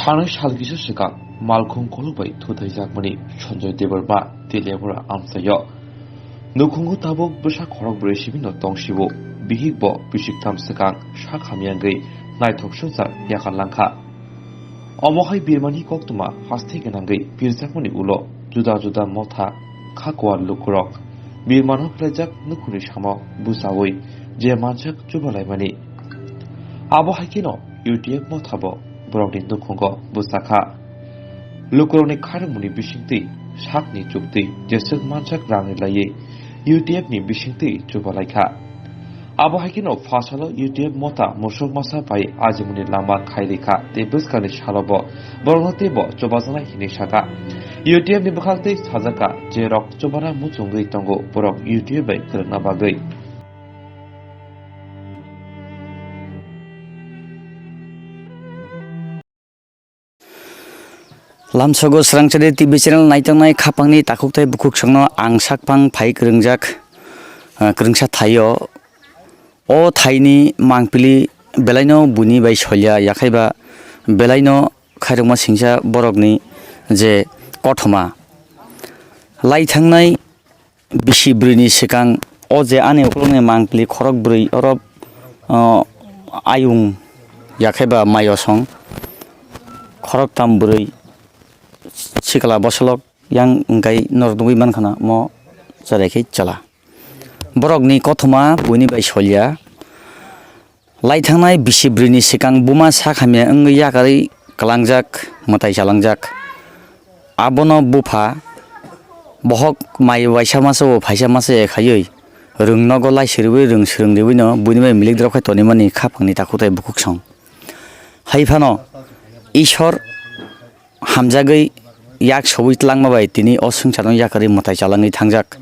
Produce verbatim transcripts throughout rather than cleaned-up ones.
Thangnai sal kisa swkang malkhung kolok bai thuthaijakmani Sanjay Debbarma Teliapura amchaio. Nukhungo tabuk bwsa khorok brwi simi no tongsibo, bihik bo bisik tham swkang sak hamya wngwi naithok swngchar yakar langkha. Omo hai birmani koktwma haste gwnangwi pirjakmani ulo juda juda motha kha kuar lukurok birmano phlaijak nukhungni samo bwchaui je mansak chubalaimani. Abo hai kheno U T F mothabo borokni nukhungo bwchakha. Lukurokni khairokmani bisingtwi sakni chuktwi jeswk mansak rangni laiwi U T F ni bisingtwi chubalaikha. Abo hai kheno phasalo U T F motha musuk masa bai ajimuni lama khai rikha tei bwskangni salobo borokno teibo chubajaknai hinwi sakha. U T F ni bwkhaktwi sajakha je rok chubana muchungwi tongo borok U T F bai kwrwngna bagwi. Lamsogo Swrangchari T V channel naitongnai khapangni takhuk tei bukhuksongno ang sakphang phai kwrwngjak, ah, kwrwngsa thaio. O thaini mangpili belaino buini bai solia, yakhaiba belaino khairokma singsa borokni je kothoma. Lai thangnai bisi bwrwini swkang o je ani ukulukni mangpili khorok bwrwi oro, o, ayung yakhaiba maio song khoroktam bwrwi sikla bosolok yang wngkai norok nugwi mankha na mo cherai khe chwla. Borokni kothoma buini bai solia. Lai thangnai bisi bwrwini swkang buma sak hamya wngwi yakarwi kwlangjak, mwtai chalangjak. Abono bupha bohok mai waisa masa o phaisa masa ya khaiwi rwng nogo lai siriwi rwng swrwng riwino buini bai milik drop khai tonimani khapangni takhuk tei bukhuksong. Hai phano Ishwar hamjagwi yak sowi tlangma bai tini o swngcharno yakarwi mwtai chalangwi thangjak.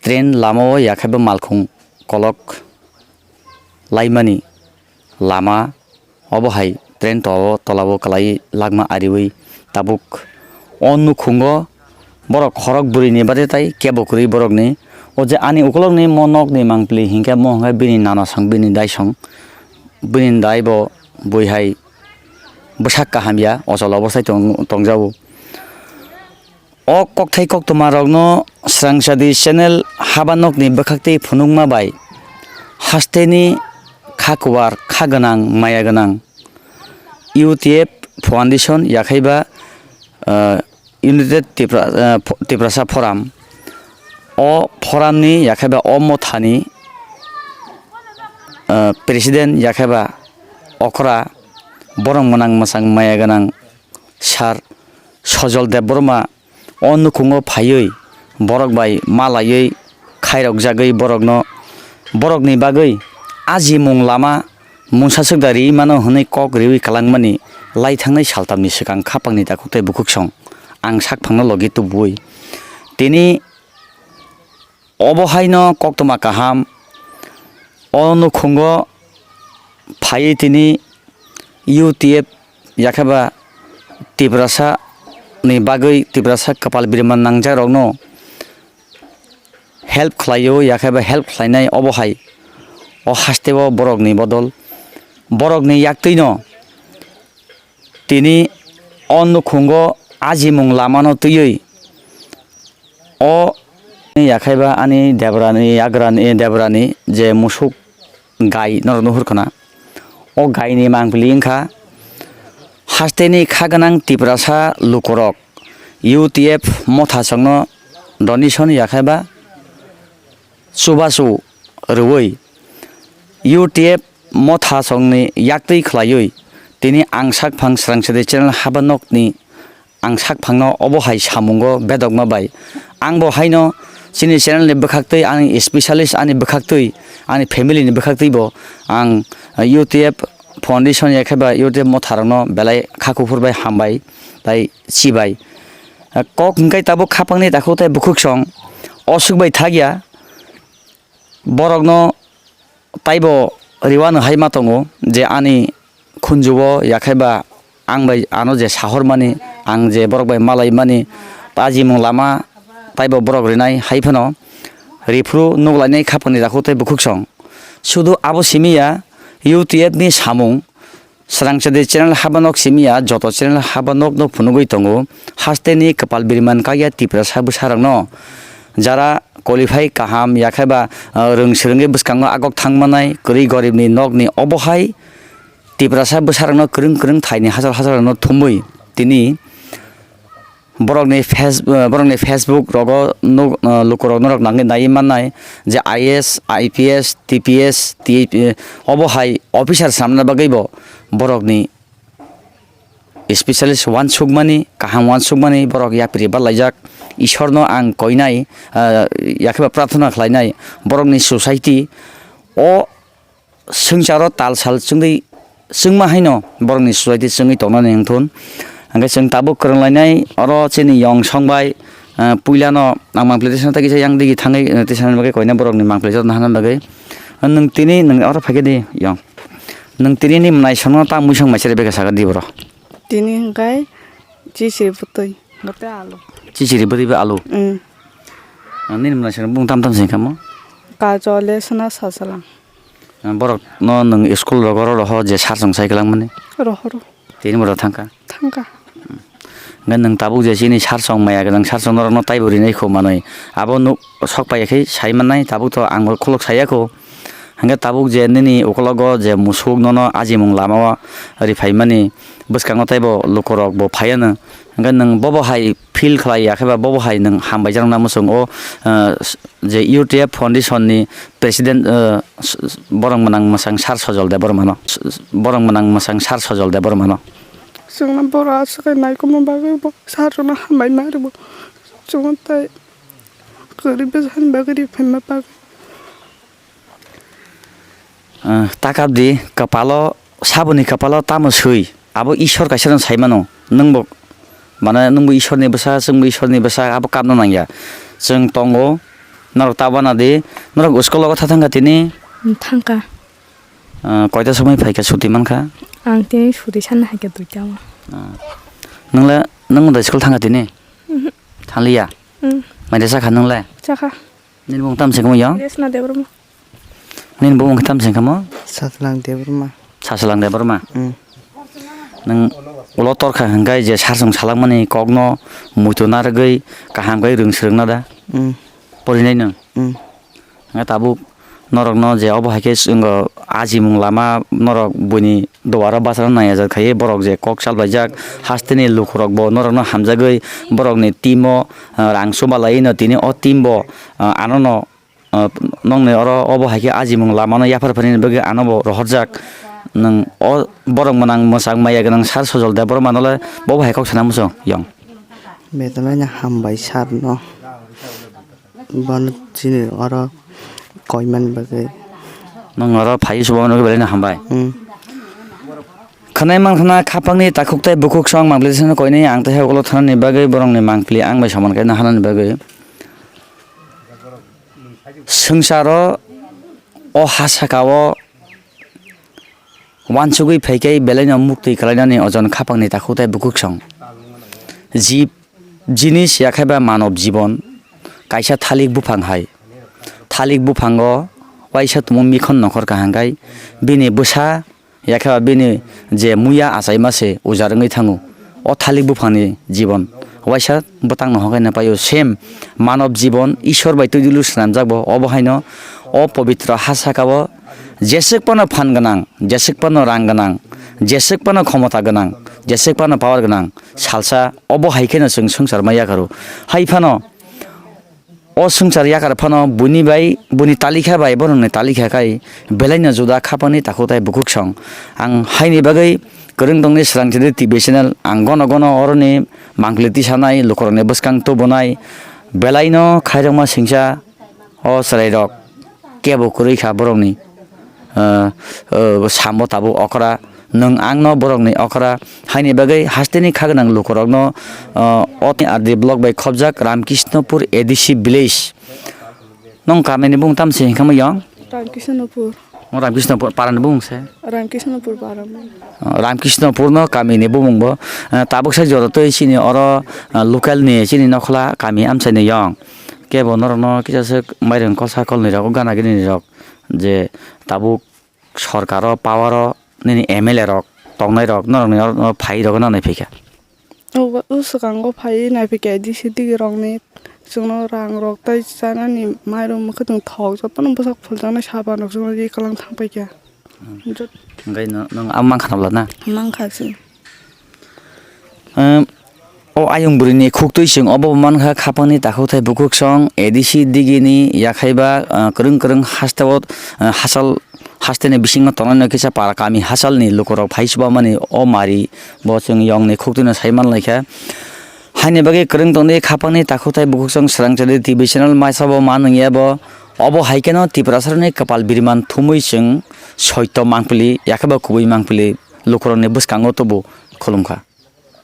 Train lamao yakhaiba malkhung kolok laimani lama obo hai train tola-o, tolao kwlaiwi lakma ariwi tabuk o nukhungo borok khorok bwrwini bade tai kebo kwrwi borokni. O je ani ukulokni mo nokni mangpili hinkhe mo hinkhe bini nana song, bini dai song, bini dai bo bui hai bwsak kaham ya, ochol obosai tong-, tongjago. O kokthai koktwma rokno Swrangchari channel haba nokni bwkhaktwi phunukma bai hasteni kha kuwar, kha gwnang, maya gwnang U T F Foundation yakhaiba, ah, United Tipra-, ah, Pho-, Tiprasa Forum. O forum ni yakhaiba o mothani, ah, president yakhaiba okra borok mwnang mwchang maya gwnang sir Sojol Debbarma o nukhungo phaiwi borok bai malaiwi khairokjagwi borokno, borokni bagwi ajimung lama mungsa swkda riwi mano hwnwi kok riwi kwlangmani lai thangnai saltamni swkang khapangni takhuk tei bukhuksong ang sakphangno logi tubuwi tini obo haino koktwma kaham o nukhungo phaiwi tini U T F yakheba Tiprasa ni bagwi Tiprasa kwpal birma nangjakrokno help khlaio, yakheba help khlainai obo hai o hasteo borokni bodol borokni yaktwino tini o nukhungo ajimung lamano twiwi o yakhaiba ani Debrani, Yagrani, Debrani je musuk gai norok nuhur khna. O gaini mangpili wngkha hasteni kha gwnang Tiprasa lukurok U T F mothasongno donation yakhaiba chubachu rwui U T F mothasongni yaktwi khlaiwi tini ang sakphang Swrangchari channel haba nokni ang sakphangno obo hai samungo bedokma bai. Ang bo haino chini channel ni bwkhaktwi, ani specialist ani bwkhaktwi, ani family ni bwkhaktwi bo ang U T F Foundation ya khe ba U T F motharokno belai kha kuphur bai hambai tai chibai. Kok hwnkhe tabuk khapangni takhuk tei bukhuksong osuk bai thakya. Borokno taibo riwano hai ma tongo je ani khunjuo yakhai ba ang bai ano je sahormani, ang je borok bai malaimani, ta jimung lama taibo borok rinai hai phano riphuru nuglainai khapangni takhuk tei bukhuksong. Sudu abo simi ya, U T F ni samung Srangchadi channel habanok simiya joto channel habanokno phunugwi tongo. Hasteni kwpal biriman kaiya Tiprasa bwsarokno. Jara qualify kaham yakheba, ah, rwng swrwngwi bwskango agok thangmanai kwrwi goribni nokni obo hai Tiprasa bwsarokno kwrwng kwrwng thaini hachal hachalrokno thumwi tini borokni face-, eh, borokni Facebook rogo nuk-, eh, lukurok norok nangwi naiwi mannai je I A S, I P S, T P S, T A P, eh, obo hai officer swnamna bagwi bo borokni specialist uansukmani, kaham uansukmani borok yapri barlaijak. Ishorno ang koinai, eh, yakheba prarthana khlainai borokni society o swngcharo tal sal chwngwi chwngma haino borokni society chwngwi tongnani wngthun. Hwnkhe chwng tabuk kwrwnglainai oro chini yong song bai, ah, puilano ang mangpili tisana tei kisa yang digi thangwi, eh, tisana bagwi koina borokni mangpili joto nahana bagwi. Nwng tini nwng oro phaikhe di yong. Nwng tini ni mwnai songno ta mui song mai chere beka saka di boro. Tini hwnkhe chichiri bwtwi hwnkhe tei alu. Chichiri bwtwi bai alu? Mm. Ah, nini mwnai songno bung tam tam sing kamo? Kajol, Lesna, Sasalang. Ah, borok no nwng school rogo oro roho je sar song sai kwlangmani? Rohoro. Tini borok thangkha? Thangkha. Hwnkhe nwng tabuk je chini sar song maya gwnang sar song norokno taibo rinai kho manwi. Abo nuk sok pai khe sai mannai, tabuk to ang bo khuluk saya kho. Hwnkhe tabuk je nini ukologo je musuk nono ajimung lamao riphaimani bwskango taibo lukurok bo phaiano. Hwnkhe nwng bobo hai feel khlai ya khe ba bobo hai nwng hambai jakna muchung o, ah, je U T F Foundation ni president, ah, s-, s-, borok mwnang mwsang sar Sojol Debbarma no, s-, s-, borok mwnang mwsang sar Sojol Debbarma no. Chwngno borok aswk khe naikolma bagwi bo sar rokno hambai ma rwo. Chwngno tei kwrwi bwsani bagwi riphaima bagwi. Ah, takabdi kwpalo, saboni kwpalo tamo swi, abo Ishwar kaisa no sai mano. Nwngbo, mane, nwngbo Ishwarni bwsa, chwngbo Ishwarni bwsa, abo kapna nangya. Chwng tongo, norok ta wana di, norok school o tha thangkha tini? Thangkha. Ah, koita somoi phaikha, suti mankha? Ang tini suti sanna haikhe duita o. Ah. Nwngle, nwng da school thangkha tini? Mhm. Thangliya? Mm. Maida chakha nwngle? Chakha. Nini bumung tam se kamo yong? Resna Debbarma. Nini bumung tam se kamo? Saslang Debbarma. Saslang Debbarma? Mm. Nwng ulo torkha hwnkhe je sarsong salakmani kokno muitu narwgwi kaham khe rwng swrwngna da? Mm. Porinai nwng? Mm. Hwnkhe tabuk norokno je obo hai khe chwng ajimung lama norok buini duaro bachana nai ajak khaui borok je kok chalbaijak hasteni lukurokbo norokno hamjagwi borokni team o, ah, rang chubalaiwi no tini o team bo, ah, anono, ah, nokni oro obo hai khe ajimung lamano yaphar phainani bagwi anobo rohorjak. Nwng o borok mwnang mwchang maya gwnang sar Sojol Debbarma no le bobo hai kok sana muchung yong. Betalaino hambai sir no. Bono chini oro koimani bagwi. Nwng oro phaiwi chubaui rwgwi belai no hambai. Hmm. Khwnai mankha na khapangni takhuk tei bukhuk song mangpili sano koinai ang tei ulo thanani bagwi borokni mangpili ang bai soman khe naharnani bagwi. Swngcharo o ha sakao Uansugwi phaikhe belaino muktwi khlainani ojon khapangni takhuk tei bukhuk song. Jib, jinis yakhaiba manob jibon kaisa thalik buphang hai. Thalik buphango waisa tumung mikhon nongkhor kaham khai bini bwsa yakhaiba bini je muya achaima se ujar wngwi thango. O thalik buphangni jibon waisa bwtangno hokhe na paio. Same manob jibon Ishwar bai twi dulu swnamjak bo. Obo haino o pobitro ha sakao jeswk phano phan gwnang, jeswk phano rang gwnang, jeswk phano khomota gwnang, jeswk phano power gwnang salsa obo hai kheno chwng swngchar ma yakarw. Hai phano o swngchar yakar phano buini bai, buini talikha bai borokni talikha khai belaino juda khapangni takhuk tei bukhuk song. Ang haini bagwi kwrwng tongni swrang chini T V channel ang gono gono oroni mangpili tisanai lukurokni bwskang tubunai belaino khairokma singcha o chwrairok kebo kwrwi kha borokni. Ah, ah, sambo tabuk okra, nwng angno borokni okra haini bagwi hasteni khagwnang lukurokno, ah, o R D block bai khobjak Ramkishnopur A D C village. Nwng kamini bumung tamo se hinkhe mo yong? Ramkishnopur. O Ramkishnopur parani bumung se? Ramkishnopur para. Ah, Ramkishnopur no kamini bumung bo. Ah, tabuk sai joto twi chini oro, ah, local ni chini nokhla kami amchaini yong. Kebo norokno kisa swk mairung kolsa kolni rok gana gini rok je tabuk sorkaro, power o nini M L A rok tongnai rok, norokni oro phai rok no nai phaikha. O, o swkango phai nai phaikha A D C digi rokni, chwngno rang rok tei chanani mairum mwkhwtwng thok jotono bwsak phuljaknai sapan rok chwngno ri kwlang thang paikha. Hmm. Jot- Hwnkhe no-, nwng abo mankha na bwla na? Mankha se. Ehm, o ayung bwrwini khuktwi chwng obo mankha khapangni takhuk thai bukhuk song A D C digini yakhaiba, ah, kwrwng kwrwng hasteo, ah, hachal, hasteni bisingo tongnai no kisa para kami hachalni lukurok phai chubamani o mari bo chwng yongni khuktwino sai manlaikha. Haini bagwi kwrwng tongdi khapangni takhuk thai bukhuk song swrangchari T V channel maisa bo ma nungya bo. Obo hai kheno Tiprasarokni kwpal biriman thumwi chwng soito mangpili yakhaiba kubui mangpili lukurokni bwskango tubu khulumkha.